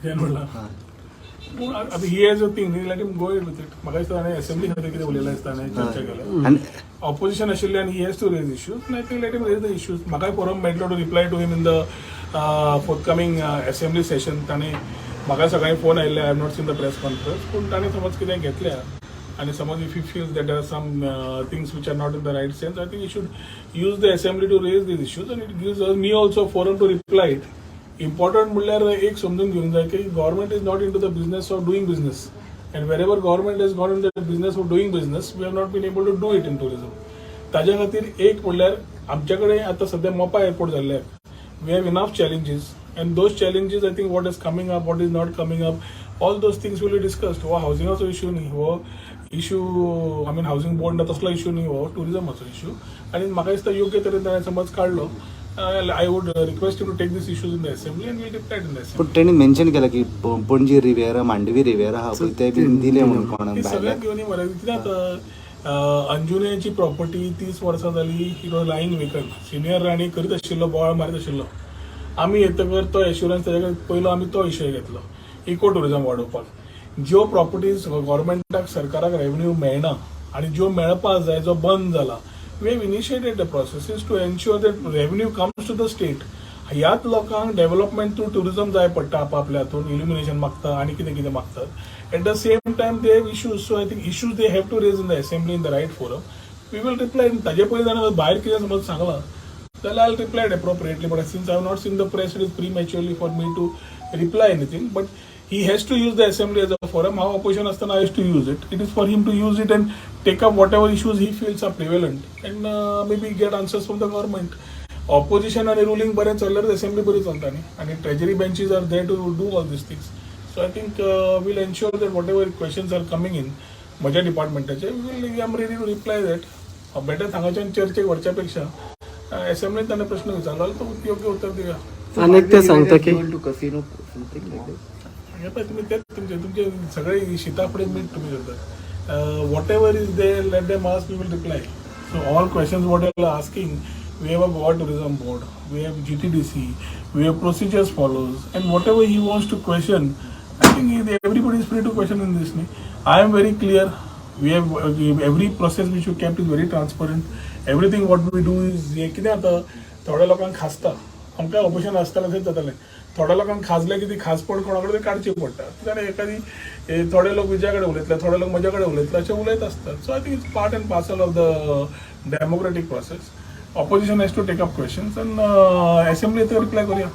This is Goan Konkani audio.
हें म्हणलां. पूण आतां he has a thing, let him go with it. म्हाका दिसता ताणें असेंब्ली खातीर कितें उलयलें आसता, ताणें चर्चा केल्या. आनी ऑपोजिशन आशिल्ले आनी he has to raise issues. I think let him raise the issues. म्हाकाय फोरम मेळटलो to reply to him in the forthcoming assembly session. ताणें म्हाका सकाळी फोन आयिल्ले. I have not seen the press conference, पूण ताणें समज कितें घेतल्या आनी समज if you feel that are some things which are not in the right sense, I think you should use the assembly to raise these issues and it gives me also forum to reply it. Important म्हणल्यार एक समजून घेवंक जाय की government is not into the business of doing business, and wherever government has gone in the business of doing business, we have not been able to do it in tourism. ताज्या खातीर एक म्हणल्यार आमच्या कडेन आतां सध्या मोपा एअरपोर्ट जाल्ले. We have enough challenges, and those challenges, I think what is coming up, what is not coming up, all those things will be discussed. हो हावसिंगाचो इश्यू न्ही हो issue, I mean, housing board तसलो इश्यू न्ही हो, टुरिजमाचो इश्यू. आनी म्हाका दिसता योग्य तरेन ताणें समज काडलो. I would request to take these issues in the assembly and we'll reply in the पूण असेंब्ली. तेणी मेन्शन केलां की पणजी रिवेरा, मांडवी रिवेरा आहा पळय, ते बीन दिले म्हणून कोणाक ती भायल्या. सगळ्यात घेवन मरे. कित्याक अंजुनेची प्रॉपर्टी 30 वर्सां जाली, it was lying vacant. Senior Rane करीत आशिल्लो, बोवाळ मारीत आशिल्लो. आमी येतकर तो एश्युरन्स ताजे कडेन पयलो आमी तो विशय घेतलो इको टुरिजम वाडोवपाक. ज्यो प्रॉपर्टीज गव्हर्मेंटाक, सरकाराक रेव्हन्यू मेळना आनी ज्यो मेळपाक जाय, जो बंद जाला, we have initiated the processes to ensure that revenue comes to the state. ह्याच लोकांक डेव्हलपमेंट थ्रू टुरिझम जाय पडटा. आपापल्या हातून इल्युमिनेशन मागता आनी कितें कितें मागतात. At the same time they have issues, so I think issues they have to raise in the assembly, in the right forum. We will reply. ताजे पयलीं जाणा भायर कितें समज सांगलां जाल्यार I reply appropriately, but since I have not seen the press, it is prematurely for me to reply anything. But he has to use the assembly as a forum. हांव opposition आसतना I used to use it. It is for him to use it and take up whatever issues he feels are prevalent and maybe get answers from the government. Opposition आणि रुलिंग बरें चल्ल्यार असेंब्ली बरी चलता न्ही. आनी treasury benches are there to do all these things, so I think we'll ensure that whatever questions are coming in म्हज्या डिपार्टमेंटाचे, we'll I am ready to reply that. Better हांगाच्यान चर्चेक व्हरच्या पेक्षा असेंब्लीत ताणें प्रश्न विचारलो जाल्यार तो योग्य उत्तर दिवया. अनेक ते सांगता की To casino, something like that. हे पळय, तुमी तेच तुमचे तुमचे सगळे शिता फुडें मीठ तुमी करतात. Whatever is there, let them ask, we will reply. So all questions what you are asking, we have a Goa Tourism Board, we have GTDC, we have procedures follows, and whatever he wants to question, I think everybody is free to question in this. I am very clear. We have every process which you kept is very transparent. Everything what we do is हे कितें जाता, थोड्या लोकांक खासता. आमकां ऑपोजिशन आसतना थंय जातालें, थोड्या लोकांक खाजले की ती खाजपण कोणा कडेन काडची पडटा. जाल्यार एखादी थोडे लोक विजया कडेन उलयतले, थोडे लोक म्हज्या कडेन उलयतले, अशें उलयत आसतात. So I think it's part and parcel of the democratic process. Opposition has to take up questions and असेंब्लीत reply करूया.